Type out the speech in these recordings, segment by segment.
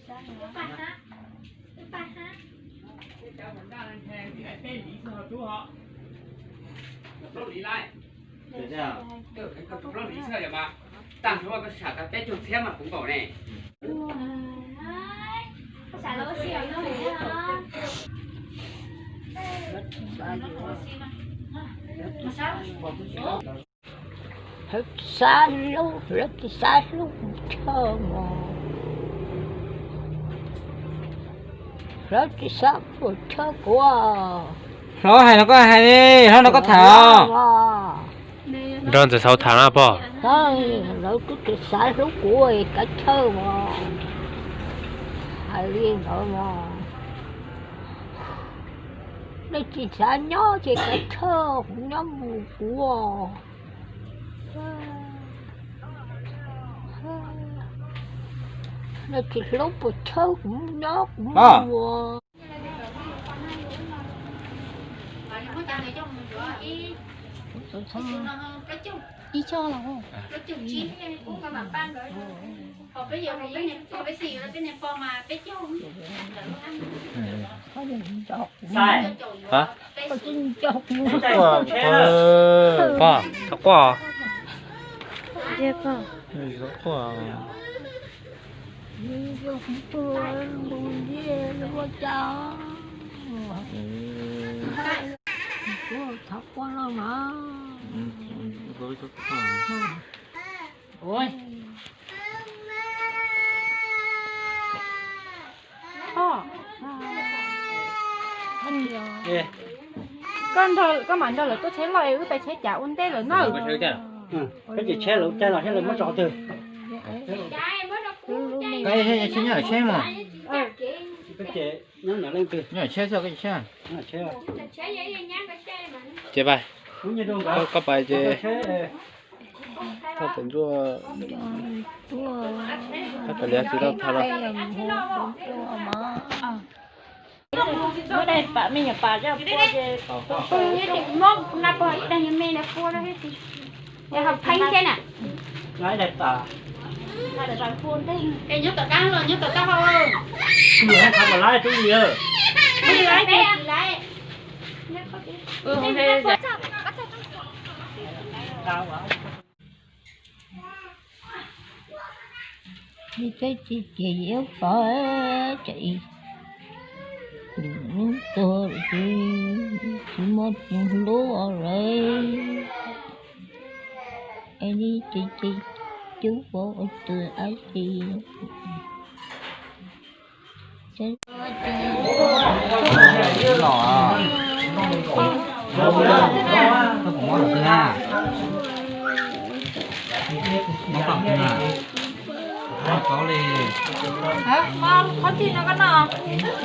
Tag nrho koj sam tau peb caug txhiab mas kuv nkaum ne. Lawv tsis xav hlub, lawv tsis xav hlub kuv chawj mog. Lawv tsis xav puas chawj kuv. Hlob hais no koj hais, hlob no koj tham. Nrog ntxawm xauv tham na pog. Lawv twb tsis xav hlub kuv kav chawj mog. Hais li ntawd mog. Nej tsis xav nyob ces kav chawj, kuv nyob mus kuv. Nej tsis hlub puas chawj, kuv nyob kuv mus. Ib co los. Pog, txhob quaj. Txhob quaj. Thov quaj no mas. Koj mam nrog lawv tuaj tsheb loj es wb pais tsheb cav ua ntej lawm na. Koj tsis tsheb lawv caij los thiab lawv muab tso twg? Koj tsheb nyob lawv tsheb mog. Nyob lawv tsheb xwb koj tsis tsheb. Ces pais, koj pais ces thauj tus ntsuaj, thauj pais liab tsis tau thauj los. Muab daim pam me nyuam pas coj pua ces. Muab na pog ib daim me na pua rau thiab. Es ho pheeb thiab na. Es nyob tom qab los nyob tom qab ho. Tub li laib, tub li laib. Peb tsis ces yuav pom tsam ib hnub tuag ces tsis muaj tus hlub lawm. Es li ces ces cub pov ua tus dab tsi.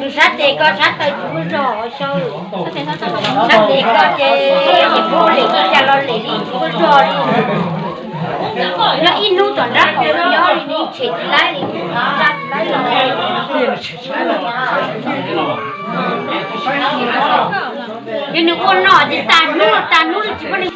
Nws sab tes koj sab taw tsis muaj zog xyaw. Sab tes koj ces mus lem ua cas los lem li tsis muaj zog li. Nyob ib hnub tom nrab qaum nyob li tshem tsis laib li, tsa tsis laib li. Yog nws ua no ces tas hnub tas hnub li tsis muaj li.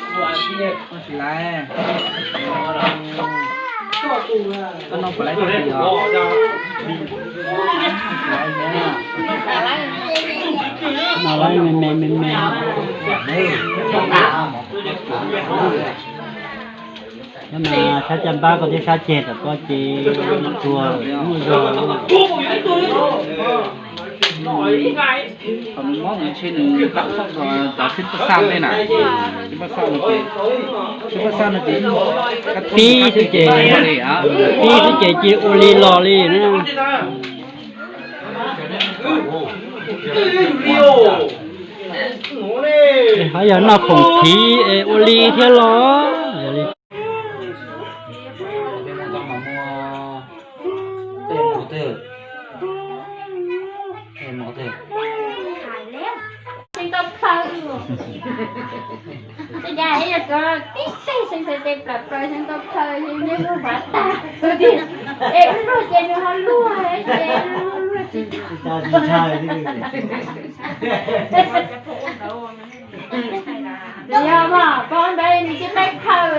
Nyob na, sab caj npab koj thiab sab ceg tom koj ces tuag muaj zog. Qhov nws mob nws ntshe nws tau txhob txog cov sib paj xaj tej na. Sib paj xaj no ces, sib paj xaj no ces pib xwb ces, pib xwb ces cia ua li los li na. Hov yog noj khoom phiv es ua li thiab los. Xeev tau plhaw, tej yam yog cov tib teg xeev txhais tes plam plaws xeev tau plhaw, neb lub hnav tag. Es luag ces nws ho luag ces luag tsis tau. Yog mas, pog ntawd nws cia peb khaws,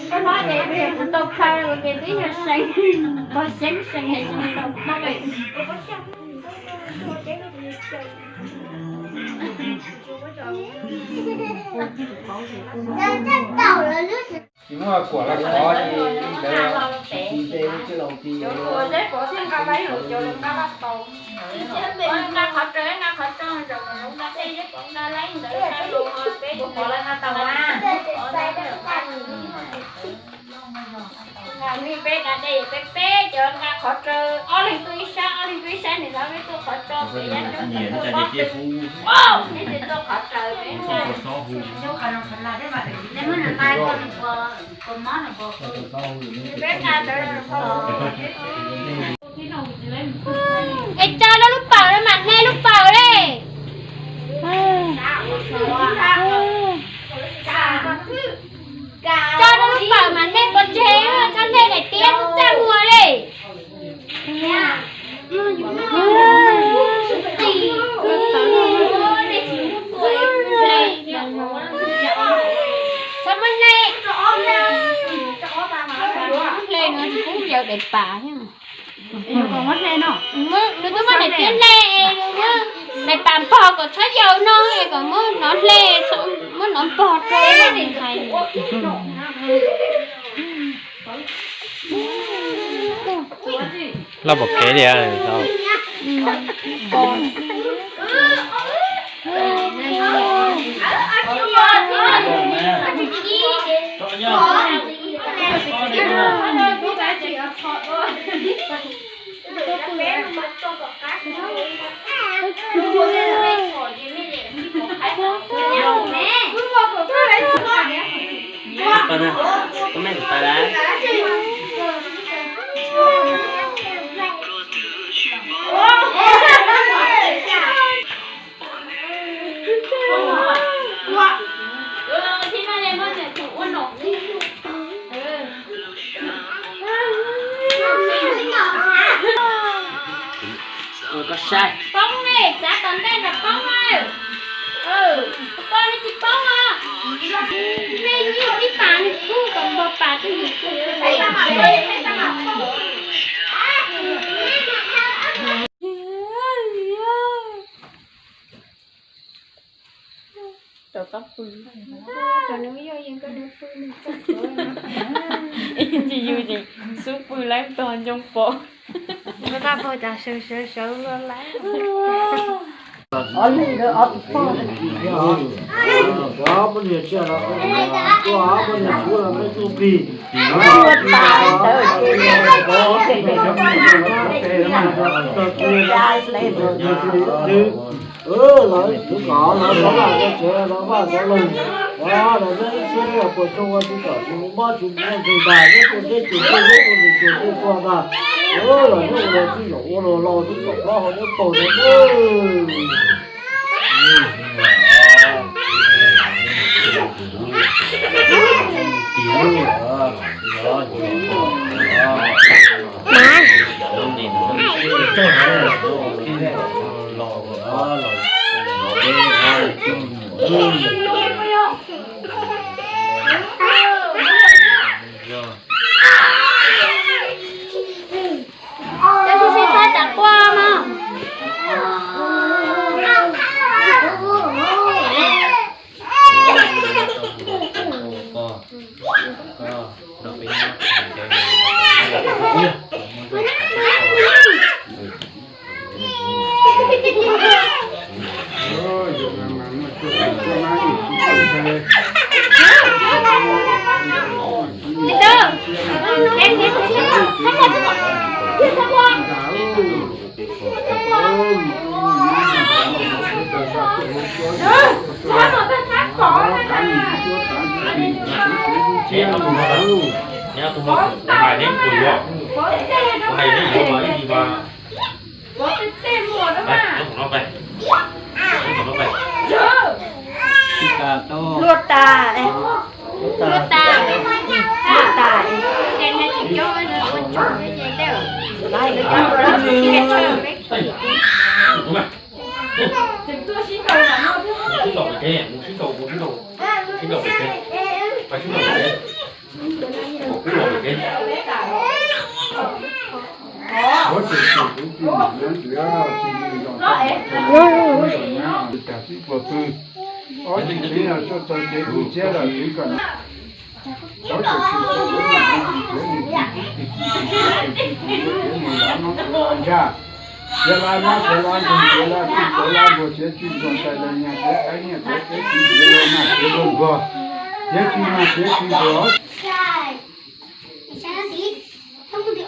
koj hnov ces peb yog kuv tau khaws ces twb yog seev, pog seev seev es seev tau pog. Tsis muaj kuam los qhov ces ntawd tsis ti nte, tsis laus ti. Peb da dej peb peb cov nqa qhov tsawg, ob leeg tuaj ib sab, ob leeg tuaj ib sab, nws xav peb tuaj qhov tso pem yab coob, peb tuaj qhov tsawg peb. Peb nqa ntawd. Es tso rau lub pawg no mam hle lub pawg li. Tso rau lub pawg mas hle pov tseg, txhob hle daim tiab txaj muag li. Txhob muab hle, hle no tsis pub yaws daim pam thiab. Nws twb muab daim tiab hle, daim pam npog kom txhob yaws no es kom muab nov hle, muab nov npog rau hais. Loj pom kev li. Ua koj saib. Poob ne, txav tom ntej nram poob na. Koj ne tsis poob os. Nej ib pas nws kub kom npog pas twb yim. Tsis yus ces xub pw laib tog ncoo pom. Ob leeg ntawd ob tug pog. Ob poj niam tsiaj los, ob poj niam tshuav los peb tuaj plig. Tuaj tas ntawd ces lawv twb kom lawv sawv los tsev los vaj sawv los, los peb ib txhia puas tsuaj ua tsis kom tsis mob tsis mob nqis ntais nyob rau teb chaws nyob rau nws tsuas tej txhua ntag. Los nyob ua txij los ua los laus twb kom plaub hau nyob paug ntawd. Cov tsis txhob tsam qua no. Hais neb kuv yuav, kuv hais neb yuav mas ib ntsis mas. Luaj tas, luaj tas, luaj tas. Mus sib rau, mus sib rau, sib rau pem kev, pais sib rau pem kev, pem kev. Ob tug txiv no tuaj txog kev tu siab lawm, txiv kom, ob tug txiv, txiv mus lav mob txiv lav ntsaj, txiv lav mob txiv lav nkeeg, txiv lav txuj txiv lav ntuag, txiv tswj ntuag ntais ntais nyas, txiv qaib nyiaj, txiv qaib txiv, txiv luag mag txiv luag ntuag, txiv tswj mag txiv tswj ntuag.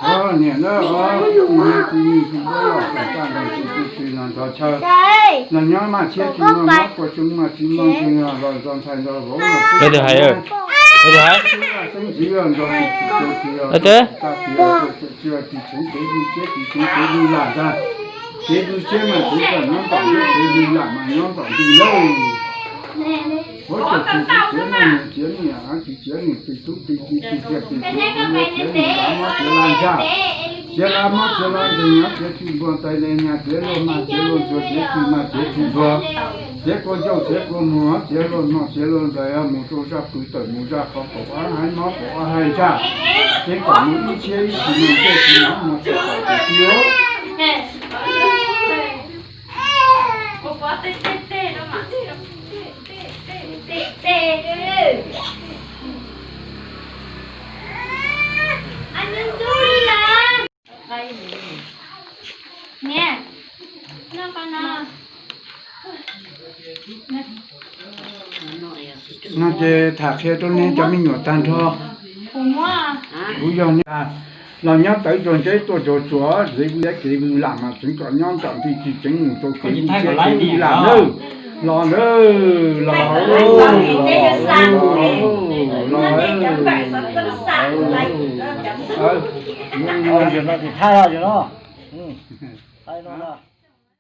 Niam na, tsis muaj tsis nyob, tsis txaj nrog tsis txuj tsis los nrog chaw, los nyob mag txiv tsis muaj mob, puas tsis muaj tsis muaj nkeeg los nrog ntxhais nrog vauv los xeeb ntxwv nrog tsis txuj tsis los tag tsis los tsis tseev kev tu siab tsis tseev kev tu lam ntag. Kev tu siab mas txiv kom nyob ntom ntej, kev tu lam mas nyob ntom ntej lawm. Huab cov txiv txiv txiav neeg, txiav niam, txiv txiav niam, txiv tub txiv kiv, txiv txiav txiv txiv, txiav niam lav mob txiv lav ntsaj, txiv lav mob txiv lav nkeeg, txiv tswj ntuag ntais ntais nyas, txiv luag mag txiv luag ntuag, txiv tswj mag txiv tswj ntuag, txiv kua ncauj txiv kua muag, txiv luag nog txiv luag nplaim, mus rau zaj pw tawm mus zaj qhov, paum ob haib mob paum ob haib ntsaj, txiv kom mus ib txhiab ib tsis mus tej tsis mus mus txog tom tus txiv. No ces tham qhia rau nej cov me nyuam tag nrho. Kuv yog los nyob tawv tsuag ntse tuaj tsuag tsuag, txiv vwm kev vwm lam mas tseev kom nyob ntom ntej, tsis tseev mus rau kev vwm tsiab kev vwm lam lawm. Los lawm, los lawm, los lawm. Yog no ces thaij os, yog no. Thaij no.